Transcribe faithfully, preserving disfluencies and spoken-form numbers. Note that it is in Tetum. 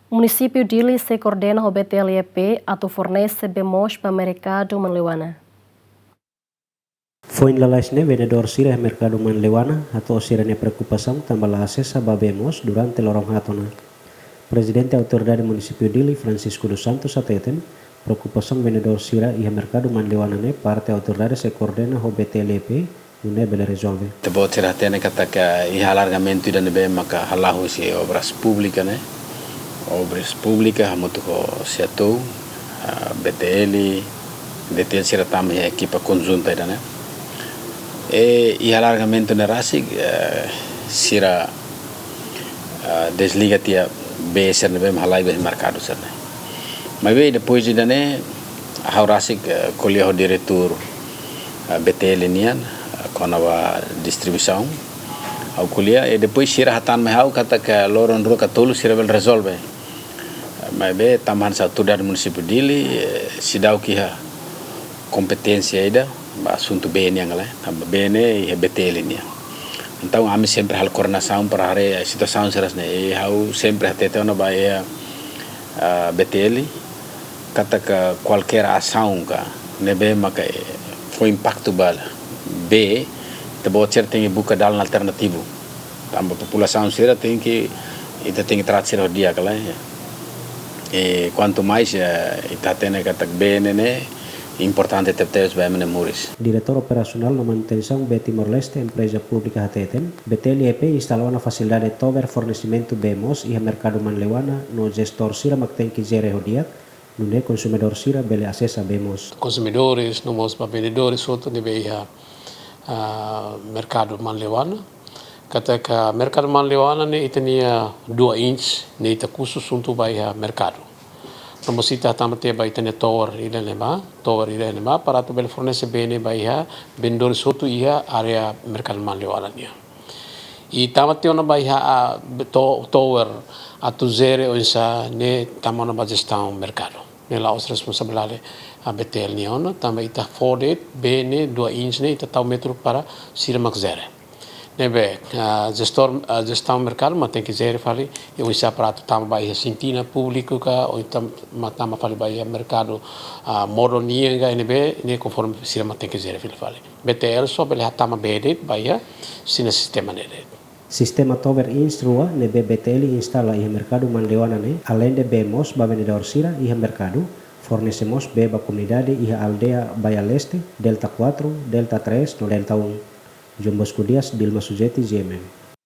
Munisípiu Dili sei koordena ho B T L YP atu fornese bee moos ba merkadu Manleuana. Foin lalais ne'e, vendedór sira iha merkadu Manleuana hato'o sira-nia preokupasaun tanba la asesa ba bee moos durante loron haat ona. Prezidente Autoridade Munisípiu Dili, Francisco dos Santos, hateten, preokupasaun vendedór sira iha merkadu Manleuana ne'e parte autoridade sei koordena ho B T L YP, nune'e bele rezolve. Ita-boot sira hatene katak iha alargamentu ida ne'ebé maka hala'o husi Obras Públikas ne'e. Obras Públikas hamutuk ho SEATOU, ah, B T L, D T L sira tama iha ekipa konjunta ida ne'e. I iha alargamentu ne'e rasik, eh, sira, ah, desliga tiha bee sira ne'ebé halai ba iha merkadu sira ne'e. Maibé depois ida ne'e, ha'u rasik, eh, ko'alia ho diretór, eh, B T L nian, eh, kona-ba distribuisaun. Ha'u ko'alia, i depois sira hatán mai ha'u katak loron rua ka tolu sira bele rezolve. Eh, maibé tanba hanesan autoridade Munisípiu Dili, eh, seidauk iha kompeténsia ida ba asuntu bee nian ka lae, tanba bee ne'e iha B T L nian. Entaun ami sempre halo koordenasaun para haree situasaun sira hanesan ne'e. I ha'u sempre hatete ona ba iha, ah, B T L, katak kualkér asaun ka ne'ebé maka, eh, fó impaktu ba bee, ita-boot sira tenke buka dalan alternativu. Tanba populasaun sira tenke, ita tenke trata sira ho di'ak ka lae. I kuantu mais, eh, ita hatene katak bee ne'e ne'e importante tebetebes ba ema nia moris. Diretór Operasionál no Manutensaun Bee Timor-Leste, Empreza Públika, hateten, B T L YP instala ona fasilidade tower fornesimentu bee moos iha merkadu Manleuana no jestór sira mak tenke jere ho di'ak, nune'e konsumidór sira bele asesa bee moos. Konsumidores, no mós ba vendedores hotu ne'ebé iha, ah, merkadu Manleuana. Katak merkadu Manleuana ne'e ita-nia dua inch ne'e ita kusu juntu ba iha merkadu. No mós ita tama tiha ba ita-nia tower ida ne'ebá, tower ida ne'ebá, para atu bele fornese bee ne'e ba iha vendedores hotu iha área merkadu Manleuana nian. I tama tiha ona ba iha, ah, be-, to-, tower atu jere oinsá ne'e tama ona ba jestaun merkadu. Ne'e la'ós responsabilidade, ah, B T L nian ona, tanba ita fó de'it bee ne'e dua inch ne'e ita tau metru para sira mak jere. Ne'ebé, ah, jestór, ah, jestaun merkadu mak tenke jere fali, i oinsá para atu tama ba iha sentina públiku ka, ou entaun mak tama fali ba iha merkadu, ah, modo nian ka, ne'ebé, ne'e konforme sira mak tenke jere fila fali. B T L só bele hatama bee de'it ba iha sira-nia sistema ne'e de'it. Sistema tower inch rua ne'ebé B T L instala iha merkadu Manleuana ne'e, aleinde bee moos ba vendedór sira iha merkadu, fornese mós bee ba komunidade iha aldeia Baia Leste, Delta quatro, Delta três no Delta um. João Bosco Dias, Dilma Sujeti, G M M.